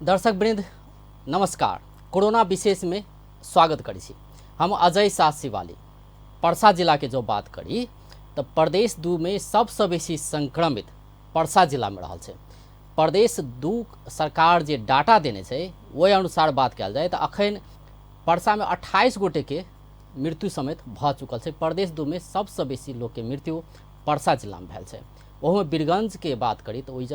दर्शक वृंद नमस्कार। कोरोना विशेष में स्वागत करी छी। हम अजय साथ शिवाली परसा जिला के जो बात करी तो प्रदेश 2 में सबसे बेसी संक्रमित परसा जिला में रहल छे। प्रदेश 2 सरकार जे डाटा देने छे वही अनुसार बात कल जाए तो अखन परसा में 28 गोटे के मृत्यु समेत भ चुकल छे। प्रदेश 2 में सबसे बेसी लोग के मृत्यु परसा जिला में भेल छे। वह में बीरगंज के बात करी तो वही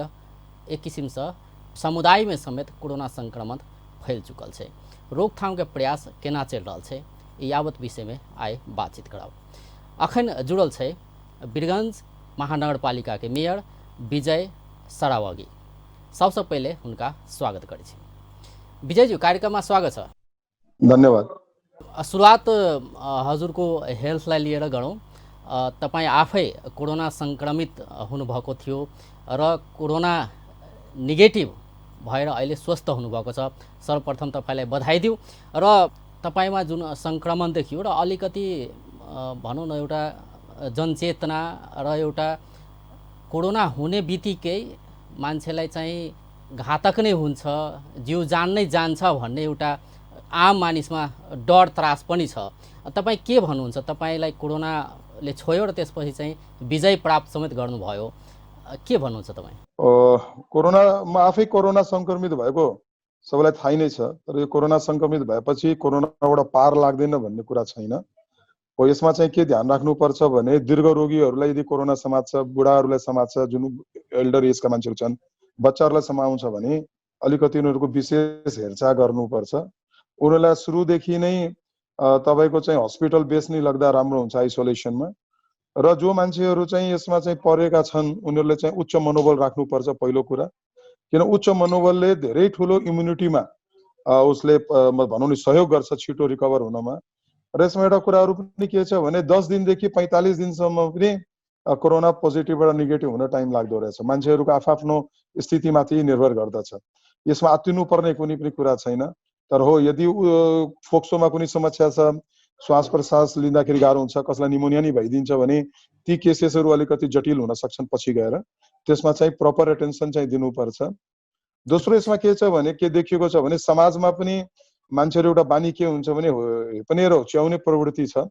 एक किस्म से समुदाय में समेत कोरोना संक्रमण फैल चुकल है। रोकथाम के प्रयास केना चल रहा है यावत विषय में आए बातचीत कराओ। अखन जुड़ल है बीरगंज महानगरपालिका के मेयर विजय सरावगी। सबसे पहले उनका स्वागत करै छी। विजय जी, कार्यक्रम में स्वागत है। धन्यवाद। शुरुआत हजुर को हेल्थलाई लिएर गरौँ। तपाईँ आफै कोरोना संक्रमित हुनुभएको थियो र कोरोना नेगेटिभ भएर अहिले स्वस्थ हुनुभएको छ। सर्वप्रथम तपाईलाई बधाई दिउँ। र तपाईमा जुन संक्रमण देखियो र अलिकति भनौँ न एउटा जनचेतना र एउटा कोरोना हुने बित्तिकै मान्छेलाई चाहिँ घातक नै हुन्छ, जीव जान नै जान्छ भन्ने एउटा आम मानिसमा डर त्रास पनि छ। तपाईँ के भन्नुहुन्छ? तपाईलाई कोरोनाले छोयो र त्यसपछि चाहिँ विजय प्राप्त समेत गर्नुभयो, के भन्नुहुन्छ तपाईँ? कोरोनामा आफै कोरोना संक्रमित भएको सबैलाई थाहै नै छ। तर यो कोरोना संक्रमित भएपछि कोरोनाबाट पार लाग्दैन भन्ने कुरा छैन। हो, यसमा चाहिँ के ध्यान राख्नुपर्छ भने दीर्घ रोगीहरूलाई यदि कोरोना समात्छ, बुढाहरूलाई समात्छ, जुन एल्डर एजका मान्छेहरू छन्, बच्चाहरूलाई समाउँछ भने अलिकति उनीहरूको विशेष हेरचाह गर्नुपर्छ। उनीहरूलाई सुरुदेखि नै तपाईको चाहिँ हस्पिटल बेस नै लग्दा राम्रो हुन्छ आइसोलेसनमा। र जो मान्छेहरू चाहिँ यसमा चाहिँ परेका छन् उनीहरूले चाहिँ उच्च मनोबल राख्नुपर्छ पहिलो कुरा। किन उच्च मनोबलले धेरै ठुलो इम्युनिटीमा उसले भनौँ नि सहयोग गर्छ छिटो रिकभर हुनमा। र यसमा एउटा कुराहरू पनि के छ भने 10 दिनदेखि 45 दिनसम्म पनि कोरोना पोजिटिभबाट नेगेटिभ हुन टाइम लाग्दो रहेछ। मान्छेहरूको आफ्नो स्थितिमाथि निर्भर गर्दछ। यसमा आत्तिनु पर्ने कुनै पनि कुरा छैन। तर हो, यदि फोक्सोमा कुनै समस्या छ, श्वास प्रश्वास लिँदाखेरि गाह्रो हुन्छ, कसलाई निमोनिया नै भइदिन्छ भने ती केसेसहरू अलिकति जटिल हुन सक्छन् पछि गएर। त्यसमा चाहिँ प्रपर एटेन्सन चाहिँ दिनुपर्छ। दोस्रो यसमा के छ भने के देखिएको छ भने समाजमा पनि मान्छेहरू एउटा बानी के हुन्छ भने हेपनेर च्याउने प्रवृत्ति छ।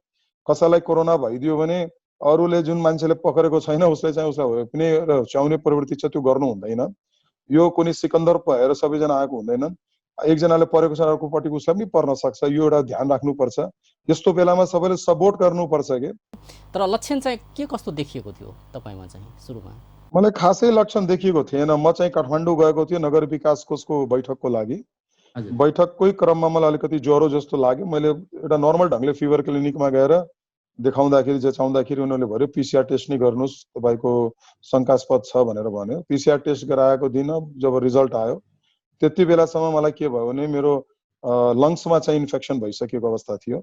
कसैलाई कोरोना भइदियो भने अरूले जुन मान्छेले पकरेको छैन उसले चाहिँ उसलाई हेप्ने च्याउने प्रवृत्ति छ, त्यो गर्नु हुँदैन। यो कुनै सिकन्दर भएर सबैजना आएको हुँदैनन्। एकजनाले परेको छ अर्कोपट्टि उसलाई पनि पर्न सक्छ। यो एउटा ध्यान राख्नुपर्छ। यस्तो बेलामा सबैले सपोर्ट गर्नुपर्छ के। तर लक्षण चाहिँ के कस्तो देखिएको थियो तपाईमा चाहिँ सुरुमा? मलाई खासै लक्षण देखिएको थिएन। म चाहिँ काठमाडौँ गएको थिएँ नगर विकास कोषको बैठकको लागि। बैठककै क्रममा मलाई अलिकति ज्वरो जस्तो लाग्यो। मैले एउटा नर्मल ढङ्गले फिभर क्लिनिकमा गएर देखाउँदाखेरि जचाउँदाखेरि उनीहरूले भन्यो पिसिआर टेस्ट नै गर्नुहोस्, तपाईको शङ्कास्पद छ भनेर भन्यो। पिसिआर टेस्ट गराएको दिन जब रिजल्ट आयो त्यति बेलासम्म मलाई के भयो भने मेरो लङ्समा चाहिँ इन्फेक्सन भइसकेको अवस्था थियो।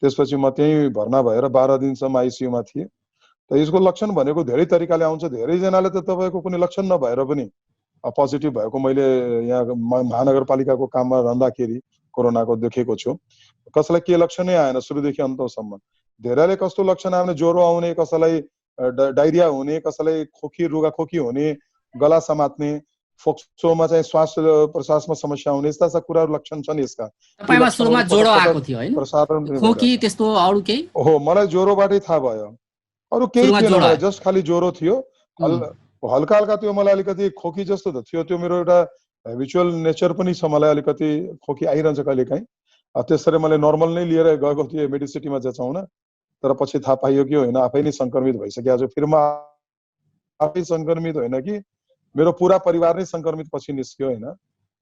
त्यसपछि म त्यही भर्ना भएर 12 दिनसम्म आइसियुमा थिएँ। त यसको लक्षण भनेको धेरै तरिकाले आउँछ। धेरैजनाले त तपाईको कुनै लक्षण नभएर पनि पोजिटिभ भएको मैले यहाँ महानगरपालिकाको काममा रहँदाखेरि कोरोनाको देखेको छु। कसैलाई के लक्षणै आएन सुरुदेखि अन्तसम्म। धेरैले कस्तो लक्षण आयो भने ज्वरो आउने, कसैलाई डायरिया हुने, कसैलाई खोकी रुगाखोकी हुने, गला समात्ने, फोक्सोमा चाहिँ श्वास प्रश्वासमा समस्या हुने, यस्ता कुराहरू लक्षण छन् यसका। तपाईमा सुरुमा ज्वरो आएको थियो हैन? खोकी त्यस्तो अरु केही? हो, मलाई ज्वरोबाटै थाहा भयो। अरु केही थिएन, मलाई जस्ट खाली ज्वरो थियो। हल्का हल्का त्यो मलाई अलिकति खोकी जस्तो त थियो। त्यो मेरो एउटा हेबिचुअल नेचर पनि छ, मलाई अलिकति खोकी आइरहन्छ कहिलेकाहीँ। त्यसरी मैले नर्मल नै लिएर गएको थिएँ मेडिसिटीमा जचाउन। तर पछि थाहा पाइयो कि होइन आफै नै संक्रमित भइसकेको छु। फेरि म आफै संक्रमित होइन कि मेरो पुरा परिवार नै संक्रमित पछि निस्क्यो होइन।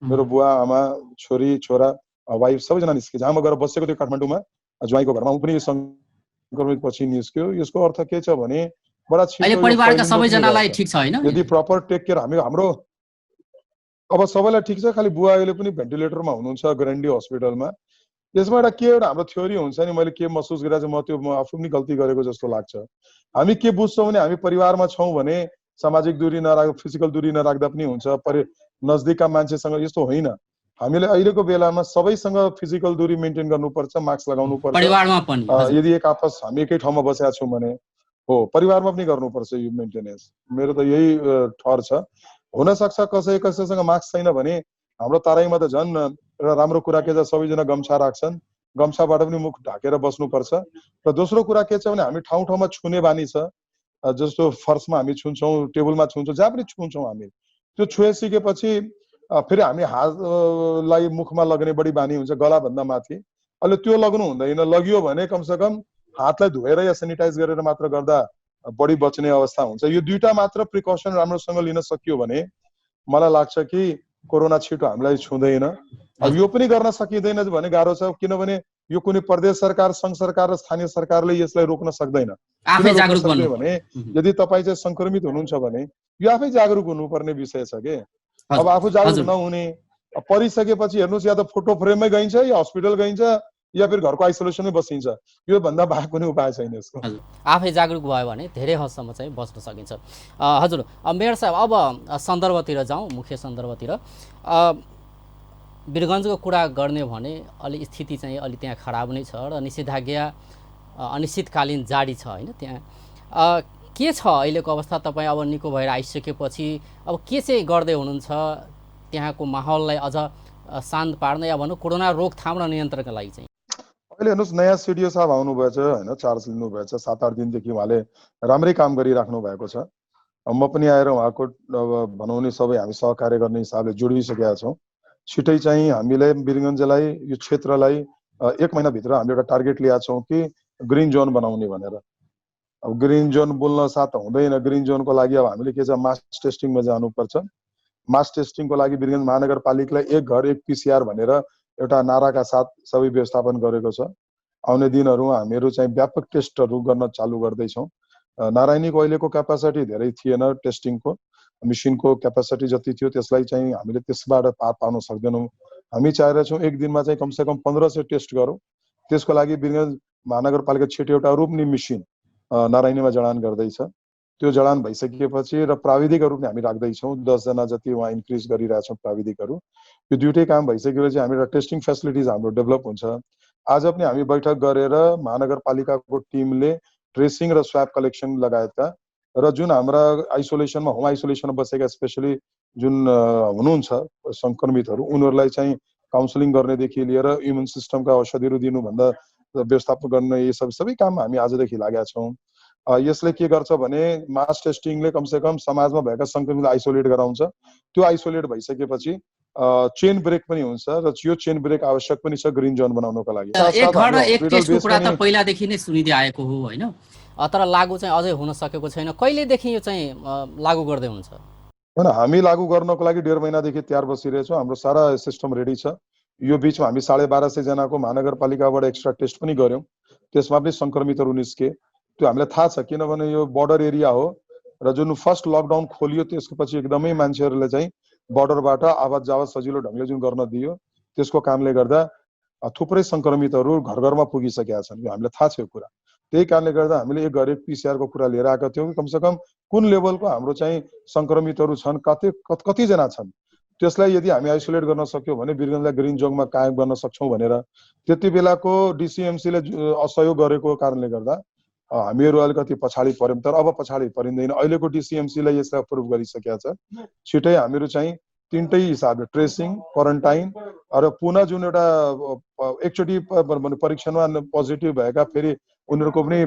मेरो बुवा आमा छोरी छोरा वाइफ सबैजना निस्के। जहाँ म गएर बसेको थिएँ काठमाडौँमा ज्वाइँको घरमा पनि संक्रमित पछि निस्क्यो। यसको अर्थ के छ भने बडा छिटो परिवारका सबैजनालाई ठीक छ हैन? यदि प्रपर टेक केयर हाम्रो अब सबैलाई ठीक छ। खाली बुवा अहिले पनि भेन्टिलेटरमा हुनुहुन्छ ग्रान्डी हस्पिटलमा। यसमा एउटा के एउटा हाम्रो थ्योरी हुन्छ नि, मैले के महसुस गरेर चाहिँ म आफू पनि गल्ती गरेको जस्तो लाग्छ। हामी के बुझ्छौँ भने हामी परिवारमा छौँ भने सामाजिक दूरी नराख फिजिकल दूरी नराख्दा पनि हुन्छ। नजदिकका मान्छेसँग यस्तो होइन। हामीले अहिलेको बेलामा सबैसँग फिजिकल दूरी मेन्टेन गर्नुपर्छ, मास्क लगाउनु पर्छ। परिवारमा पनि यदि एक आपस हामी एकै ठाउँमा बसेका छौँ भने हो परिवारमा पनि गर्नुपर्छ यो मेन्टेनेन्स। मेरो त यही ठहर छ। हुन सक्छ कसैसँग मास्क छैन भने हाम्रो तराईमा त झन् एउटा राम्रो कुरा के छ, सबैजना गम्छा राख्छन्, गम्छाबाट पनि मुख ढाकेर बस्नुपर्छ। र दोस्रो कुरा के छ भने हामी ठाउँ ठाउँमा छुने बानी छ, जस्तो फर्समा हामी छुन्छौँ, टेबलमा छुन्छौँ, जहाँ पनि छुन्छौँ हामी। त्यो छुएसकेपछि फेरि हामी हातलाई मुखमा लग्ने बढी बानी हुन्छ, गलाभन्दा माथि। अहिले त्यो लग्नु हुँदैन, लगियो भने कमसेकम हातलाई धोएर या सेनिटाइज गरेर मात्र गर्दा बढी बच्ने अवस्था हुन्छ। यो दुईटा मात्र प्रिकसन राम्रोसँग लिन सकियो भने मलाई लाग्छ कि कोरोना छिटो हामीलाई छुँदैन। अब यो पनि गर्न सकिँदैन भने गाह्रो छ, किनभने यो कुनै प्रदेश सरकार, संघ सरकार र स्थानीय सरकारले यसलाई रोक्न सक्दैन। आफै किन रोक्न जागरुक सक्दैन बन्नु भने पर्यो। यदि तपाईँ चाहिँ संक्रमित हुनुहुन्छ भने यो आफै जागरुक हुनुपर्ने विषय छ के। अब हजुर आफू जागरुक हजुर नहुने, परिसकेपछि हेर्नुहोस् या त फोटो फ्रेममै गइन्छ या हस्पिटल गइन्छ या फिर घरको आइसोलेसनमै बसिन्छ। यो भन्दा बाहेक कुनै उपाय छैन यसको। हजुर आफै जागरुक भयो भने धेरै हदसम्म चाहिँ बच्न सकिन्छ। हजुर मेयर साहब, अब सन्दर्भतिर जाउँ, मुख्य सन्दर्भतिर। वीरगञ्जको कुरा गर्ने भने अलि स्थिति चाहिँ अलि त्यहाँ खराब नै छ र निषेधाज्ञा अनिश्चितकालीन जारी छ होइन त्यहाँ। के छ अहिलेको अवस्था? तपाईँ अब निको भएर आइसकेपछि अब के चाहिँ गर्दै हुनुहुन्छ त्यहाँको माहौललाई अझ शान्त पार्न, या भनौँ कोरोना रोकथाम र नियन्त्रणका लागि चाहिँ? अहिले हेर्नुहोस्, नयाँ सिडिओ साहब आउनुभएछ होइन, चार्ज लिनुभएछ, 7-8 दिनदेखि उहाँले राम्रै काम गरिराख्नु भएको छ। म पनि आएर उहाँको भनौँ नि सबै हामी सहकार्य गर्ने हिसाबले जोडिसकेका छौँ। छिटै चाहिँ हामीले वीरगञ्जलाई, यो क्षेत्रलाई 1 महिनाभित्र हामीले एउटा टार्गेट लिएका छौँ कि ग्रिन जोन बनाउने भनेर। अब ग्रिन जोन बोल्न साथ हुँदैन, ग्रिन जोनको लागि अब हामीले के छ, मास टेस्टिङमा जानुपर्छ। मास टेस्टिङको लागि वीरगञ्ज महानगरपालिकालाई 1 घर 1 PCR भनेर एउटा नाराका साथ सबै व्यवस्थापन गरेको छ। आउने दिनहरूमा हामीहरू चाहिँ व्यापक टेस्टहरू गर्न चालु गर्दैछौँ। नारायणीको अहिलेको क्यापासिटी धेरै थिएन, टेस्टिङको मेसिनको क्यापासिटी जति थियो त्यसलाई चाहिँ हामीले त्यसबाट पार पाउन सक्दैनौँ। हामी चाहेछौँ 1 दिनमा चाहिँ कमसेकम 1500 टेस्ट गरौँ। त्यसको लागि वीरगञ्ज महानगरपालिका छिटो एउटा रोप्ने मेसिन नारायणीमा जडान गर्दैछ। त्यो जडान भइसकेपछि र प्राविधिकहरू पनि हामी राख्दैछौँ, 10 जना जति उहाँ इन्क्रिज गरिरहेछौँ प्राविधिकहरू। यो दुइटै काम भइसकेपछि हामी एउटा टेस्टिङ फेसिलिटिज हाम्रो डेभलप हुन्छ। आज पनि हामी बैठक गरेर महानगरपालिकाको टिमले ट्रेसिङ र स्वाब कलेक्सन लगायतका र जुन हाम्रा आइसोलेसनमा, होम आइसोलेसनमा बसेका स्पेसली जुन हुनुहुन्छ संक्रमितहरू, उनीहरूलाई चाहिँ काउन्सिलिङ गर्नेदेखि लिएर इम्युन सिस्टमका औषधिहरू दिनुभन्दा व्यवस्थापन गर्ने, यो सबै काम हामी आजदेखि लागेका छौँ। यसले के गर्छ भने मास टेस्टिङले कमसेकम समाजमा भएका संक्रमितलाई आइसोलेट गराउँछ। त्यो आइसोलेट भइसकेपछि चेन ब्रेक पनि हुन्छ र यो चेन ब्रेक आवश्यक पनि छ ग्रिन जोन बनाउनको लागि। 1 घर र 1 टेस्टको कुरा त पहिलादेखि नै सुनिँदै आएको हो होइन, तर लागू चाहिँ अझै हुन सकेको छैन। कहिलेदेखि यो चाहिँ लागू गर्दै हुन्छ? होइन, हामी लागू गर्नको लागि 1.5 महिनादेखि तयार बसिरहेछौँ। हाम्रो सारा सिस्टम रेडी छ। यो बिचमा हामी 1250 जनाको महानगरपालिकाबाट एक्स्ट्रा टेस्ट पनि गऱ्यौँ, त्यसमा पनि संक्रमितहरू निस्के। त्यो हामीलाई थाहा छ, किनभने यो बर्डर एरिया हो र जुन फर्स्ट लकडाउन खोलियो त्यसपछि एकदमै मान्छेहरूले चाहिँ बर्डरबाट आवत जावत सजिलो ढङ्गले जुन गर्न दियो, त्यसको कामले गर्दा थुप्रै संक्रमितहरू घर घरमा पुगिसकेका छन्। यो हामीलाई थाहा छ यो कुरा। त्यही कारणले गर्दा हामीले 1 घर 1 PCR को कुरा लिएर आएका थियौँ कि कमसेकम कुन लेभलको हाम्रो चाहिँ संक्रमितहरू छन्, कतिजना छन्, त्यसलाई यदि हामी आइसोलेट गर्न सक्यौँ भने वीरगञ्जलाई ग्रिन जोनमा कायम गर्न सक्छौँ भनेर त्यति बेलाको डिसिएमसीले असहयोग गरेको कारणले गर्दा हामीहरू अलिकति पछाडि पर्यौँ। तर अब पछाडि परिँदैन, अहिलेको डिसिएमसीले यसलाई अप्रुभ गरिसकेका छ। छिटै हामीहरू चाहिँ 3टै हिसाबले ट्रेसिङ, क्वारेन्टाइन र पुनः जुन एउटा एकचोटि परीक्षणमा पोजिटिभ भएका फेरि उनीहरूको पनि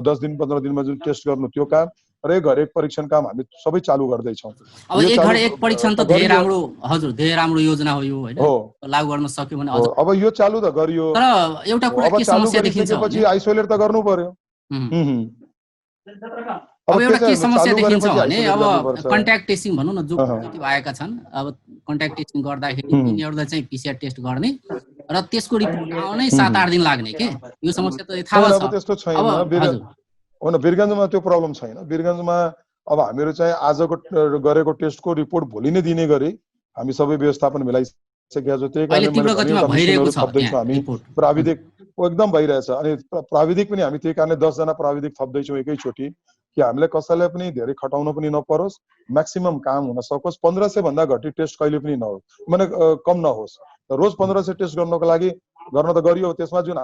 10 दिन 15 दिनमा जुन टेस्ट गर्नु त्यो काम र 1 घर 1 परीक्षण काम हामी सबै चालु गर्दैछौँ। अब 1 घर 1 परीक्षण त धेरै राम्रो, हजुर धेरै राम्रो योजना हो यो होइन, लागू गर्न सक्यो भने अझ। अब यो चालु त गरियो, तर एउटा कुरा के समस्या देखिन्छ भने आइसोलेट त गर्नु पर्यो। अब एउटा के समस्या देखिन्छ भने अब कन्ट्याक्ट टेस्टिङ भनौँ न, जो पोजिटिभ आएका छन्, अब कन्ट्याक्ट टेस्टिङ गर्दाखेरि यिनीहरूलाई चाहिँ PCR टेस्ट गर्ने र त्यसको रिपोर्ट आउनै 7-8 दिन लाग्ने के, यो समस्या त यथावत छ। त्यस्तो छैन होइन, वीरगञ्जमा त्यो प्रब्लम छैन। वीरगञ्जमा अब हामीहरू चाहिँ आजको गरेको टेस्टको रिपोर्ट भोलि नै दिने गरी हामी सबै व्यवस्थापन मिलाइसकेका छौँ। त्यही कारणले थप्दैछौँ हामी प्राविधिक एकदम भइरहेछ। अनि प्राविधिक पनि हामी त्यही कारणले 10 जना प्राविधिक थप्दैछौँ एकैचोटि, कि हामीलाई कसैलाई पनि धेरै खटाउनु पनि नपरोस्, म्याक्सिमम काम हुन सकोस्। 1500 भन्दा घटी टेस्ट कहिले पनि नहोस्, माने कम नहोस्। रोज 1500 टेस्ट गर्नको लागि गर्न त गरियो, त्यसमा जुन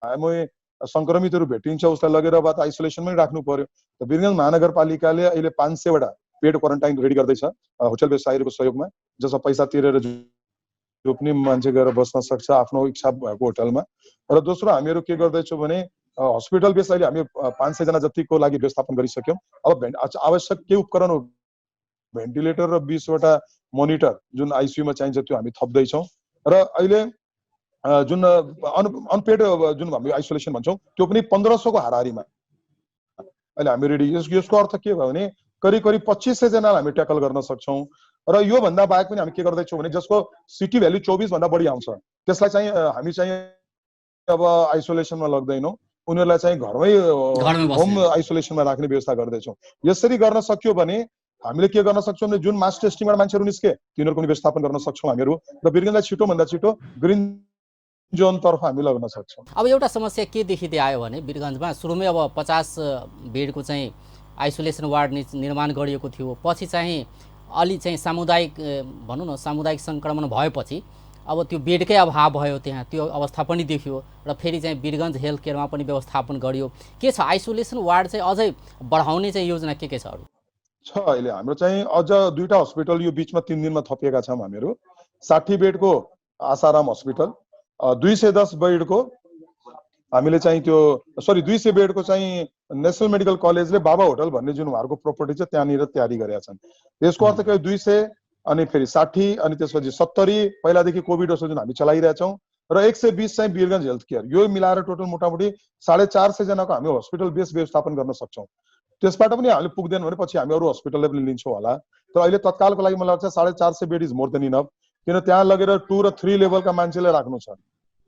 हामी संक्रमितहरू भेटिन्छ उसलाई लगेर बाट आइसोलेसनमै राख्नु पर्यो। त वीरगञ्ज महानगरपालिकाले अहिले 500 वटा पेड क्वारेन्टाइन रेडी गर्दैछ होटल व्यवसायीहरूको सहयोगमा, जसमा पैसा तिरेर जो पनि मान्छे गएर बस्न सक्छ आफ्नो इच्छा भएको होटलमा। र दोस्रो हामीहरू के गर्दैछौँ भने हस्पिटल बेस अहिले हामी 500 जना जतिको लागि व्यवस्थापन गरिसक्यौँ। अब आवश्यक के उपकरण हो, भेन्टिलेटर र 20 वटा मोनिटर जुन आइसियूमा चाहिन्छ त्यो हामी थप्दैछौँ। र अहिले जुन अनपेड जुन हामी आइसोलेसन भन्छौँ त्यो पनि 1500 को हाराहारीमा अहिले हामी रेडी। यसको अर्थ के भयो भने करिब करिब 2500 जना हामी ट्याकल गर्न सक्छौँ। र यो भन्दा बाहेक पनि हामी के गर्दैछौँ भने जसको सिटी भ्याल्यु 24 भन्दा बढी आउँछ त्यसलाई चाहिँ हामी चाहिँ अब आइसोलेसनमा लग्दैनौँ, उनीहरूलाई चाहिँ घरमै होम आइसोलेसनमा राख्ने व्यवस्था गर्दैछौँ। यसरी गर्न सक्यो भने हामीले के गर्न सक्छौँ भने जुन मास टेस्टिङबाट मान्छेहरू निस्के तिनीहरूको पनि व्यवस्थापन गर्न सक्छौँ हामीहरू, र वीरगञ्जलाई छिटोभन्दा छिटो ग्रिन जोन तर्फ हामी लग्न सक्छौँ। अब एउटा समस्या के देखिँदै आयो भने वीरगञ्जमा सुरुमै अब 50 बेडको चाहिँ आइसोलेसन वार्ड निर्माण गरिएको थियो, पछि चाहिँ अलि चाहिँ सामुदायिक भनौँ न सामुदायिक सङ्क्रमण भएपछि अब त्यो बेडकै अभाव भयो, त्यहाँ त्यो अवस्था पनि देखियो र फेरि चाहिँ वीरगञ्ज हेल्थ केयरमा पनि व्यवस्थापन गरियो। के छ आइसोलेसन वार्ड चाहिँ अझै बढाउने चाहिँ योजना के छ अरू छ? अहिले हाम्रो चाहिँ अझ 2टा हस्पिटल यो बिचमा 3 दिनमा थपिएका छौँ हामीहरू। 60 बेडको आसाराम हस्पिटल, 210 बेडको हामीले चाहिँ त्यो 200 बेडको चाहिँ नेसनल मेडिकल कलेजले बाबा होटल भन्ने जुन उहाँहरूको प्रोपर्टी छ त्यहाँनिर तयारी गरेका छन्। यसको अर्थ के 200 अनि फेरि 60 अनि त्यसपछि 70 पहिलादेखि कोभिड होस् जुन हामी चलाइरहेछौँ र 120 चाहिँ वीरगञ्ज हेल्थ केयर, यो मिलाएर टोटल मोटामोटी 450 जनाको हामी हस्पिटल बेस व्यवस्थापन गर्न सक्छौँ। त्यसबाट पनि हामीले पुग्दैन भने पछि हामी अरू हस्पिटलले पनि लिन्छौँ होला। तर अहिले तत्कालको लागि मलाई लाग्छ 450 bed is more than enough, किन त्यहाँ लगेर 2 र 3 लेभलका मान्छेलाई राख्नु छ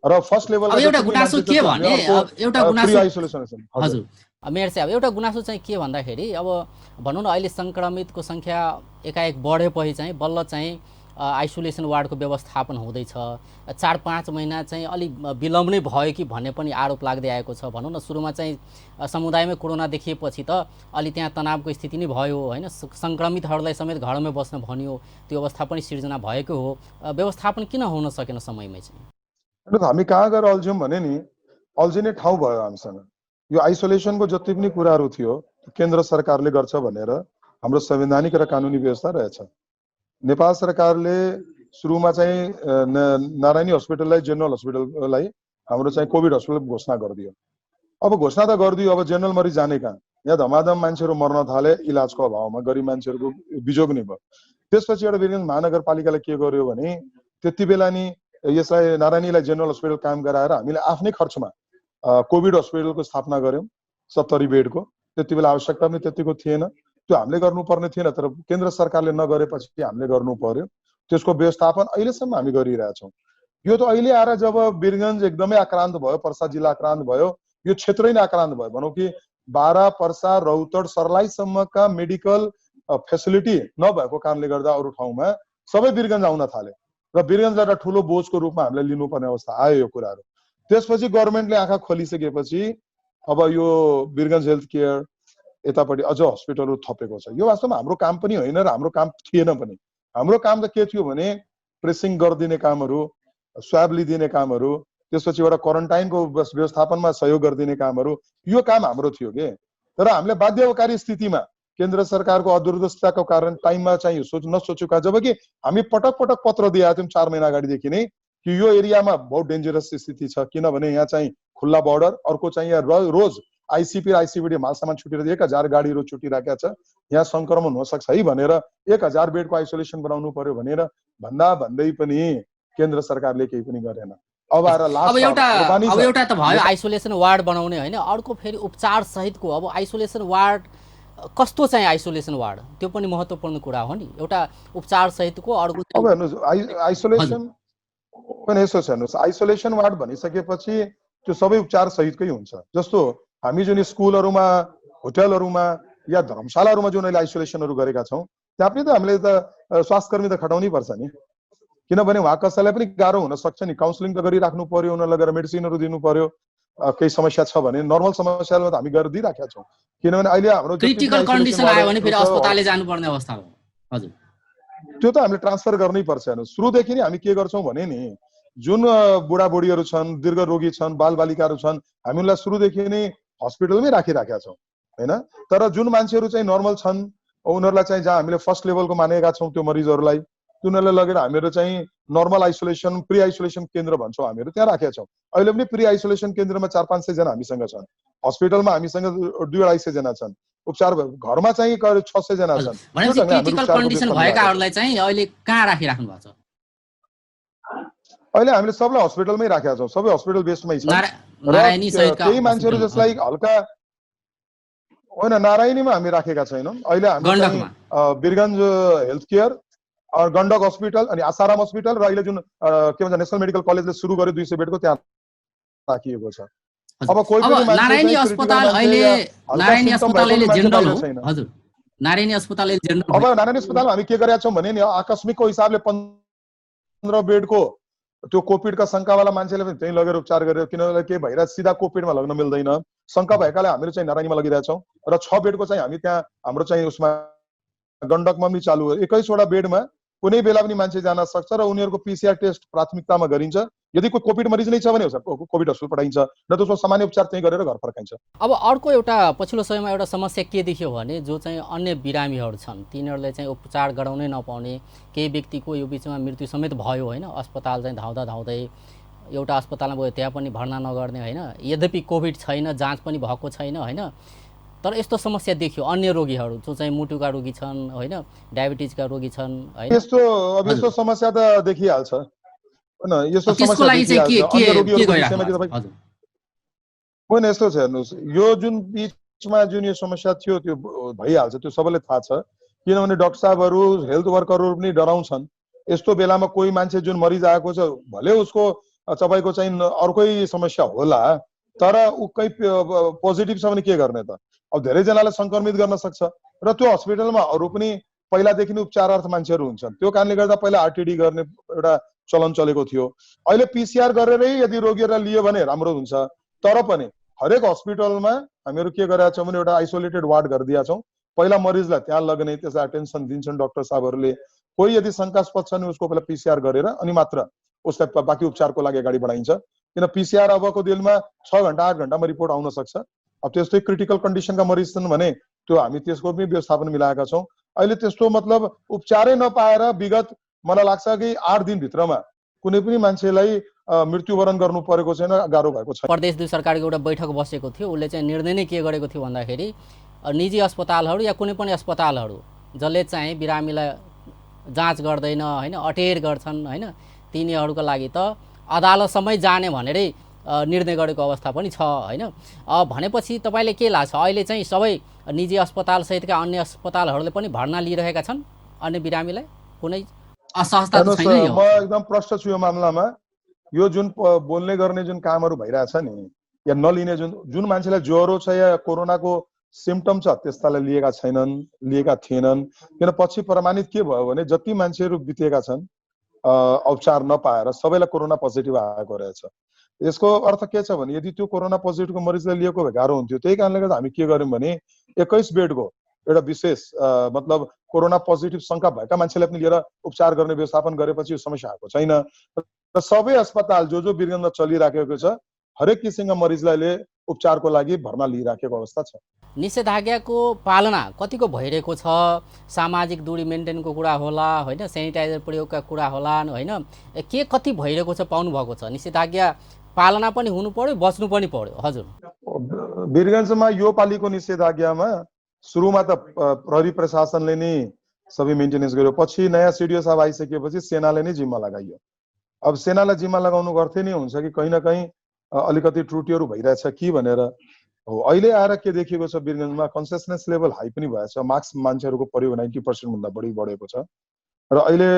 र फर्स्ट लेभलमा एउटा गुनासो के भने एउटा गुनासो आइसोलेसन। हजुर मेयर साहब एउटा गुनासो चाहिँ के भन्दाखेरि अब भनौँ न अहिले सङ्क्रमितको सङ्ख्या एकाएक बढेपछि चाहिँ बल्ल चाहिँ आइसोलेसन वार्डको व्यवस्थापन हुँदैछ। 4-5 महिना चाहिँ अलिक विलम्ब नै भयो कि भन्ने पनि आरोप लाग्दै आएको छ। भनौँ न सुरुमा चाहिँ समुदायमै कोरोना देखिएपछि त अलि त्यहाँ तनावको स्थिति नै भयो होइन, सङ्क्रमितहरूलाई समेत घरमै बस्न भनियो, त्यो अवस्था पनि सिर्जना भएको हो। व्यवस्थापन किन हुन सकेन समयमै चाहिँ? हामी कहाँ गएर अल्झ्यौँ भने नि अल्झिने ठाउँ भयो हामीसँग। यो आइसोलेसनको जति पनि कुराहरू थियो केन्द्र सरकारले गर्छ भनेर हाम्रो संवैधानिक र कानुनी व्यवस्था रहेछ। नेपाल सरकारले सुरुमा चाहिँ नारायणी हस्पिटललाई जेनरल हस्पिटललाई हाम्रो चाहिँ कोभिड हस्पिटल घोषणा गरिदियो। अब घोषणा त गरिदियो, अब जेनरल मरिज जाने कहाँ? यहाँ धमाधम मान्छेहरू मर्न थाले इलाजको अभावमा, गरिब मान्छेहरूको बिजोग नै भयो। त्यसपछि एउटा वीरगञ्ज महानगरपालिकाले के गर्यो भने त्यति बेला नि यसलाई नारायणीलाई जेनरल हस्पिटल काम गराएर हामीले आफ्नै खर्चमा कोभिड हस्पिटलको स्थापना गऱ्यौँ 70 बेडको। त्यति बेला आवश्यकता पनि त्यतिको थिएन, त्यो हामीले गर्नुपर्ने थिएन, तर केन्द्र सरकारले नगरेपछि हामीले गर्नु पर्यो। त्यसको व्यवस्थापन अहिलेसम्म हामी गरिरहेछौँ। यो त अहिले आएर जब वीरगञ्ज एकदमै आक्रान्त भयो, पर्सा जिल्ला आक्रान्त भयो, यो क्षेत्रै नै आक्रान्त भयो भनौँ कि 12 पर्सा रौतड सर्लाहीसम्मका मेडिकल फेसिलिटी नभएको कारणले गर्दा अरू ठाउँमा सबै वीरगञ्ज आउन थाले र वीरगञ्जलाई एउटा ठुलो बोझको रूपमा हामीले लिनुपर्ने अवस्था आयो यो कुराहरू। त्यसपछि गभर्मेन्टले आँखा खोलिसकेपछि अब यो वीरगञ्ज हेल्थ केयर यतापट्टि अझ हस्पिटलहरू थपेको छ। यो वास्तवमा हाम्रो काम पनि होइन र हाम्रो काम थिएन पनि। हाम्रो काम त के थियो भने प्रेसिङ गरिदिने कामहरू, स्वाब लिदिने कामहरू, त्यसपछि एउटा क्वारेन्टाइनको व्यवस्थापनमा सहयोग गरिदिने कामहरू, यो काम हाम्रो थियो के। तर हामीले बाध्यकारी स्थितिमा केन्द्र सरकारको अदूरदर्शिताको कारण टाइममा चाहिँ नसोचेका, जबकि हामी पटक पटक पत्र दिएका थियौँ 4 महिना अगाडिदेखि नै कि यो एरियामा बहुत डेन्जरस स्थिति छ, किनभने यहाँ चाहिँ खुल्ला बर्डर, अर्को चाहिँ यहाँ रोज आइसिपी र आइसिबिडी माल सामान छुटेर 1000 गाडीहरू छुटिराखेका छ, यहाँ सङ्क्रमण हुन सक्छ है भनेर 1000 बेडको आइसोलेसन बनाउनु पर्यो भनेर भन्दै पनि केन्द्र सरकारले केही पनि गरेन। अब एउटा त भयो आइसोलेसन वार्ड बनाउने होइन, अर्को फेरि उपचार सहितको अब आइसोलेसन वार्ड कस्तो चाहिँ आइसोलेसन वार्ड, त्यो पनि महत्त्वपूर्ण कुरा हो नि। एउटा उपचार सहितको अर्को अब हेर्नुहोस् आइसोलेसन पनि यसो छ। हेर्नुहोस् आइसोलेसन वार्ड भनिसकेपछि त्यो सबै उपचार सहितकै हुन्छ। जस्तो हामी जुन स्कुलहरूमा, होटलहरूमा या धर्मशालाहरूमा जुन अहिले आइसोलेसनहरू गरेका छौँ त्यहाँ पनि त हामीले त स्वास्थ्यकर्मी त खटाउनै पर्छ नि, किनभने उहाँ कसैलाई पनि गाह्रो हुन सक्छ नि। काउन्सिलिङ त गरिराख्नु पर्यो, उनीहरूलाई गएर मेडिसिनहरू दिनु पर्यो, केही समस्या छ भने। नर्मल समस्यामा त हामी गरेर दिइराखेका छौँ, किनभने अहिले हाम्रो क्रिटिकल कन्डिसन आयो भने फेरि अस्पतालले जानुपर्ने अवस्था हो। हजुर त्यो त हामीले ट्रान्सफर गर्नै पर्छ। हेर्नु सुरुदेखि नै हामी के गर्छौँ भने नि जुन बुढाबुढीहरू छन्, दीर्घ रोगी छन्, बालबालिकाहरू छन्, हामी उनलाई सुरुदेखि नै हस्पिटलमै राखिराखेका छौँ होइन। तर जुन मान्छेहरू चाहिँ नर्मल छन् उनीहरूलाई चाहिँ जहाँ हामीले फर्स्ट लेभलको मानेका छौँ त्यो मरिजहरूलाई उनीहरूलाई लगेर हामीहरू चाहिँ नर्मल आइसोलेसन प्री आइसोलेसन केन्द्र भन्छौँ हामीहरू त्यहाँ राखेका छौँ। अहिले पनि प्री आइसोलेसन केन्द्रमा 400-500 जना हामीसँग छन्, हस्पिटलमा हामीसँग 200-250 जना छन्, उपचार घरमा चाहिँ करिब 600 जना छन्। भनेपछि क्रिटिकल कन्डिसन भएकाहरूलाई चाहिँ अहिले कहाँ राखिराख्नु भएको छ? अहिले हामीले सबलाई हस्पिटलमै राखेका छौँ, सबै हस्पिटल बेसमै छन्। नारायणी सहितका केही मान्छेहरू जसलाई हल्का होइन नारायणीमा हामी राखेका छैनौँ। अहिले हामी Birgunj health care Gandak hospital अनि आसाराम हस्पिटल र अहिले जुन के भन्छ नेसनल मेडिकल कलेजले सुरु गर्यो 200 बेडको त्यहाँ राखिएको छ। अब कोही पनि मान्छे नारायणी अस्पताल अहिले जेनरल हो हजुर, नारायणी अस्पताल अहिले जेनरल। अब नारायणी अस्पतालमा हामी के गरेका छौँ भने नि आकस्मिकको हिसाबले 15 बेडको त्यो कोभिडका शङ्कावाला मान्छेले पनि त्यहीँ लगेर उपचार गरेर किनभने के भइरहेको सिधा कोभिडमा लग्न मिल्दैन, शङ्का भएकाले हामीहरू चाहिँ नारायणीमा लगिरहेछौँ र 6 बेडको चाहिँ हामी त्यहाँ हाम्रो चाहिँ उसमा गण्डकमा पनि चालु हो। 21वटा बेडमा कुनै बेला पनि मान्छे जान सक्छ र उनीहरूको पिसिआर टेस्ट प्राथमिकतामा गरिन्छ। यदि कोही कोभिड मरिज नै छ भने कोभिड अस्पताल पठाइन्छ र त्यसको सामान्य उपचार चाहिँ गरेर घर फर्काइन्छ। अब अर्को एउटा पछिल्लो समयमा एउटा समस्या के देखियो भने जो चाहिँ अन्य बिरामीहरू छन् तिनीहरूले चाहिँ उपचार गराउनै नपाउने, केही व्यक्तिको यो बिचमा मृत्यु समेत भयो होइन, अस्पताल चाहिँ धाउँदा धाउँदै एउटा अस्पतालमा गयो त्यहाँ पनि भर्ना नगर्ने होइन, यद्यपि कोभिड छैन, जाँच पनि भएको छैन होइन, तर यस्तो समस्या देखियो अन्य रोगीहरू जो चाहिँ मुटुका रोगी छन् होइन, डायबिटिजका रोगी छन् होइन। यस्तो समस्या त देखिहाल्छ होइन, यस्तो समस्या देखिहाल्छ। होइन यस्तो छ हेर्नुहोस्, यो जुन बिचमा जुन यो समस्या थियो त्यो भइहाल्छ, त्यो सबैलाई थाहा छ। किनभने डाक्टर साहबहरू हेल्थ वर्करहरू पनि डराउँछन्। यस्तो बेलामा कोही मान्छे जुन मरिज आएको छ भले उसको तपाईँको चाहिँ अर्कै समस्या होला तर ऊ कहीँ पोजिटिभ छ भने के गर्ने त? अब धेरैजनालाई सङ्क्रमित गर्न सक्छ र त्यो हस्पिटलमा अरू पनि पहिलादेखि नै उपचारार्थ मान्छेहरू हुन्छन्। त्यो कारणले गर्दा पहिला आरटिडी गर्ने एउटा चलन चलेको थियो। अहिले पिसिआर गरेरै यदि रोगीहरूलाई लियो भने राम्रो हुन्छ। तर पनि हरेक हस्पिटलमा हामीहरू के गरेका छौँ भने एउटा आइसोलेटेड वार्ड गरिदिएका छौँ। पहिला मरिजलाई त्यहाँ लग्ने त्यसलाई अटेन्सन दिन्छन् डाक्टर साहबहरूले। कोही यदि शङ्कास्पद छ भने उसको पहिला पिसिआर गरेर अनि मात्र उसलाई बाँकी उपचारको लागि अगाडि बढाइन्छ। किन पिसिआर अबको दिनमा 6 घण्टा 8 घण्टामा रिपोर्ट आउन सक्छ। अब त्यस्तै क्रिटिकल कन्डिसनका मरिज छन् भने त्यो हामी त्यसको पनि व्यवस्थापन मिलाएका छौँ। अहिले त्यस्तो मतलब उपचारै नपाएर विगत मलाई लाग्छ कि 8 दिनभित्रमा कुनै पनि मान्छेलाई मृत्युवरण गर्नु परेको छैन, गाह्रो भएको छैन। प्रदेश 2 सरकारको एउटा बैठक बसेको थियो, उसले चाहिँ निर्णय नै के गरेको थियो भन्दाखेरि निजी अस्पतालहरू या कुनै पनि अस्पतालहरू जसले चाहिँ बिरामीलाई जाँच गर्दैन होइन, अटेर गर्छन् होइन, तिनीहरूका लागि त अदालतसम्मै जाने भनेरै निर्णय गरेको अवस्था पनि छ होइन। भनेपछि तपाईँले के लाग्छ अहिले चाहिँ सबै निजी अस्पताल सहितका अन्य अस्पतालहरूले पनि भर्ना लिइरहेका छन् अन्य बिरामीलाई? कुनै असहजता छैन? म एकदम प्रष्ट छु यो मामलामा। यो जुन बोल्ने गर्ने जुन कामहरू भइरहेछ नि या नलिने जुन मान्छेलाई ज्वरो छ या कोरोनाको सिम्पटम छ त्यस्तालाई लिएका छैनन्, लिएका थिएनन्। किन पछि प्रमाणित के भयो भने जति मान्छेहरू बितेका छन् उपचार नपाएर सबैलाई कोरोना पोजिटिभ आएको रहेछ। यसको अर्थ के छ भने यदि त्यो कोरोना पोजिटिभको मरिजलाई लिएको भए गाह्रो हुन्थ्यो। त्यही कारणले गर्दा हामी के गर्यौँ भने 21 बेडको एउटा विशेष मतलब कोरोना पोजिटिभ शङ्का भएका मान्छेलाई पनि लिएर उपचार गर्ने व्यवस्थापन गरेपछि यो समस्या आएको छैन। र सबै अस्पताल जो वीरगञ्जमा चलिराखेको छ हरेक किसिमका मरिजलाई उपचारको लागि भर्ना लिइराखेको अवस्था छ। निषेधाज्ञाको पालना कतिको भइरहेको छ? सामाजिक दूरी मेन्टेनको कुरा होला होइन, सेनिटाइजर प्रयोगका कुरा होला होइन, के कति भइरहेको छ पाउनु भएको छ? निषेधाज्ञा पालना पनि हुनु पर्यो, बच्नु पनि पर्यो। हजुर, वीरगञ्जमा यो पालिको निषेधाज्ञामा सुरुमा त प्रहरी प्रशासनले नै सबै मेन्टेनेन्स गर्यो, पछि नयाँ सिडिओ साहब आइसकेपछि सेनाले नै जिम्मा लगाइयो। अब सेनालाई जिम्मा लगाउनु गर्थे नै हुन्छ कि कहीँ न कहीँ अलिकति त्रुटिहरू भइरहेछ कि भनेर हो। अहिले आएर के देखिएको छ वीरगञ्जमा कन्सियसनेस लेभल हाई पनि भएछ, मार्क्स मान्छेहरूको प्रयोग 90% भन्दा बढी बढेको छ र अहिले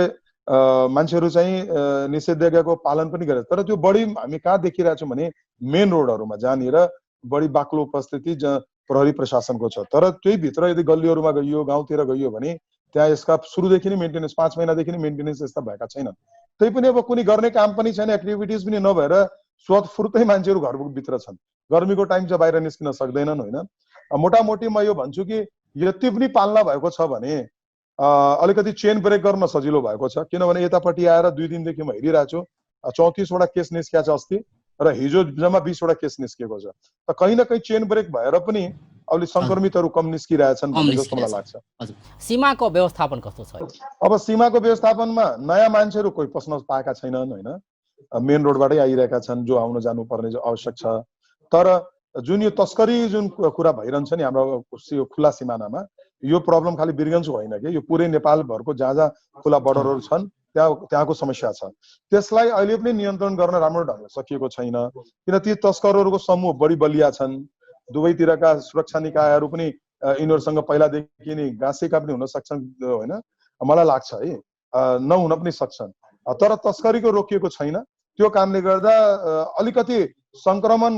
मान्छेहरू चाहिँ निषेधाज्ञाको पालन पनि गरेछ। तर त्यो बढी हामी कहाँ देखिरहेछौँ भने मेन रोडहरूमा जहाँनिर बढी बाक्लो उपस्थिति प्रहरी प्रशासनको छ। तर त्यही भित्र यदि गल्लीहरूमा गइयो, गाउँतिर गइयो भने त्यहाँ यसका सुरुदेखि नै मेन्टेनेन्स 5 महिनादेखि नै मेन्टेनेन्स यस्ता भएका छैनन्। त्यही पनि अब कुनै गर्ने काम पनि छैन, एक्टिभिटिज पनि नभएर स्वतफुर्तै मान्छेहरू घरभित्र छन्। गर्मीको टाइम चाहिँ बाहिर निस्किन सक्दैनन् होइन। मोटामोटी म यो भन्छु कि यति पनि पालना भएको छ भने अलिकति चेन ब्रेक गर्न सजिलो भएको छ। किनभने यतापट्टि आएर 2 दिनदेखि म हेरिरहेको छु 34वटा केस निस्किएको छ अस्ति र हिजो जम्मा 20वटा केस निस्किएको छ। त कहीँ न कहीँ चेन ब्रेक भएर पनि अहिले संक्रमितहरू कम निस्किरहेछन् कम भन्ने जस्तो मलाई निस्किरहेछ। लाग्छ। हजुर, सीमाको व्यवस्थापन कस्तो छ? अब सीमाको व्यवस्थापनमा नयाँ मान्छेहरू कोही पस्न पाएका छैनन् होइन, मेन रोडबाटै आइरहेका छन् जो आउन जानु पर्ने आवश्यक छ। तर जुन यो तस्करी जुन कुरा भइरहन्छ नि हाम्रो यो खुला सिमानामा, यो प्रब्लम खालि वीरगञ्जको होइन कि यो पुरै नेपालभरको जहाँ जहाँ खुला बर्डरहरू छन् त्यहाँको समस्या छ। त्यसलाई अहिले पनि नियन्त्रण गर्न राम्रो ढङ्गले सकिएको छैन, किन ती तस्करहरूको समूह बढी बलिया छन्। दुवैतिरका सुरक्षा निकायहरू पनि यिनीहरूसँग पहिलादेखि नै गाँसेका पनि हुन सक्छन् होइन, मलाई लाग्छ है, नहुन पनि सक्छन्। तर तस्करीको रोकिएको छैन, त्यो कारणले गर्दा अलिकति संक्रमण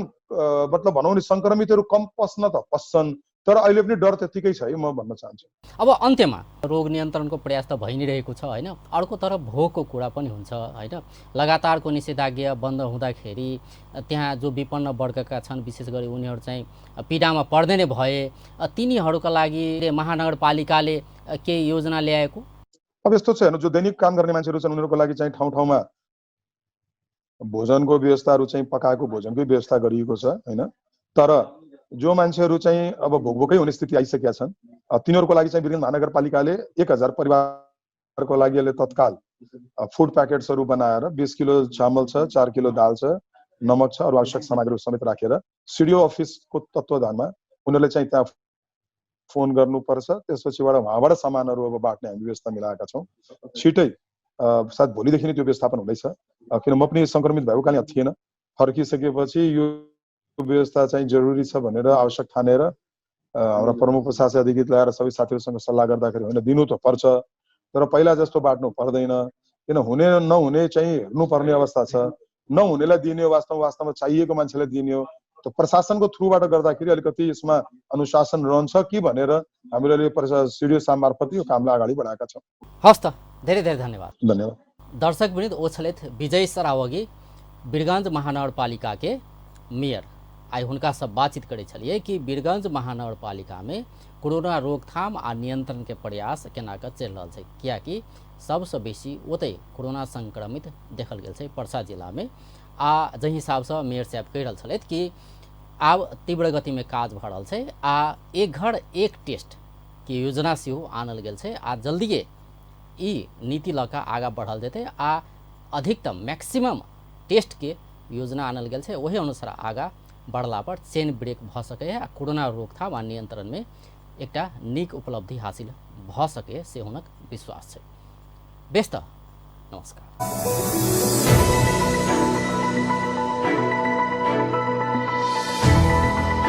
मतलब भनौँ नि संक्रमितहरू कम पस्न त पस्छन्, तर अहिले पनि डर त्यतिकै छ है, म भन्न चाहन्छु। अब अन्त्यमा रोग नियन्त्रणको प्रयास त भइ नै रहेको छ होइन, अर्को तरफ भोगको कुरा पनि हुन्छ होइन। लगातारको निषेधाज्ञा बन्द हुँदाखेरि त्यहाँ जो विपन्न वर्गका छन् विशेष गरी उनीहरू चाहिँ पीडामा पर्दै नै भए, तिनीहरूका लागि महानगरपालिकाले केही योजना ल्याएको? अब यस्तो छ हेर्नु, जो दैनिक काम गर्ने मान्छेहरू छन् उनीहरूको लागि चाहिँ ठाउँ ठाउँमा भोजनको व्यवस्थाहरू चाहिँ पकाएको भोजनकै व्यवस्था गरिएको छ होइन। तर जो मान्छेहरू चाहिँ अब भोकभोकै हुने स्थिति आइसकेका छन् तिनीहरूको लागि चाहिँ वीरगञ्ज महानगरपालिकाले 1000 परिवारको लागि अहिले तत्काल फुड प्याकेट्सहरू बनाएर 20 किलो चामल छ, 4 किलो दाल छ, नमक छ, अरू आवश्यक सामग्रीहरू समेत राखेर सिडिओ अफिसको तत्त्वाधानमा उनीहरूले चाहिँ त्यहाँ फोन गर्नुपर्छ। त्यसपछिबाट उहाँबाट सामानहरू अब बाँड्ने हामी व्यवस्था मिलाएका छौँ। छिटै सायद भोलिदेखि नै त्यो व्यवस्थापन हुँदैछ, किन म पनि सङ्क्रमित भएको कारण थिएन। फर्किसकेपछि यो व्यवस्था चाहिँ जरुरी छ भनेर आवश्यक ठानेर हाम्रा प्रमुख प्रशासकीय अधिकृत ल्याएर सबै साथीहरूसँग सल्लाह गर्दाखेरि होइन दिनु त पर्छ, तर पहिला जस्तो बाँड्नु पर्दैन, किन हुने नहुने चाहिँ हेर्नुपर्ने अवस्था छ। नहुनेलाई दिने हो, वास्तवमा चाहिएको मान्छेलाई दिने हो। त प्रशासनको थ्रुबाट गर्दाखेरि अलिकति यसमा अनुशासन रहन्छ कि भनेर हामीले अहिले सिडिओ साहब मार्फत यो कामलाई अगाडि बढाएका छौँ। हस् त, धेरै धेरै धन्यवाद। धन्यवाद। दर्शकवृन्द, ओछलेत विजय सरावगी वीरगंज महानगरपालिका के मेयर आई हुनका सब बातचीत करे छलिए कि वीरगंज महानगरपालिका में कोरोना रोकथाम आ नियंत्रण के प्रयास केना के चल रहा है, कियाकि सबसे बेसी ओते कोरोना संक्रमित देखल गेल छै पर्सा जिला में। आ जही हिसाब से मेयर साहब कह रहल छलैथ कि आब तीव्र गति में काज भ रहल छै आ एक घर एक टेस्ट की योजना सेहो आनल गेल छै आ जल्दिए ई नीति लका आगा बढ़ल जेतै आ अधिकतम मैक्सिमम टेस्ट के योजना आनल गेल छै, वही अनुसार आगा बढ़ला पर चेन ब्रेक भ सके आ कोरोना रोकथाम आ नियंत्रण में एकटा नीक उपलब्धि हासिल भ सके से हुनक विश्वास छै। बेस्त नमस्कार।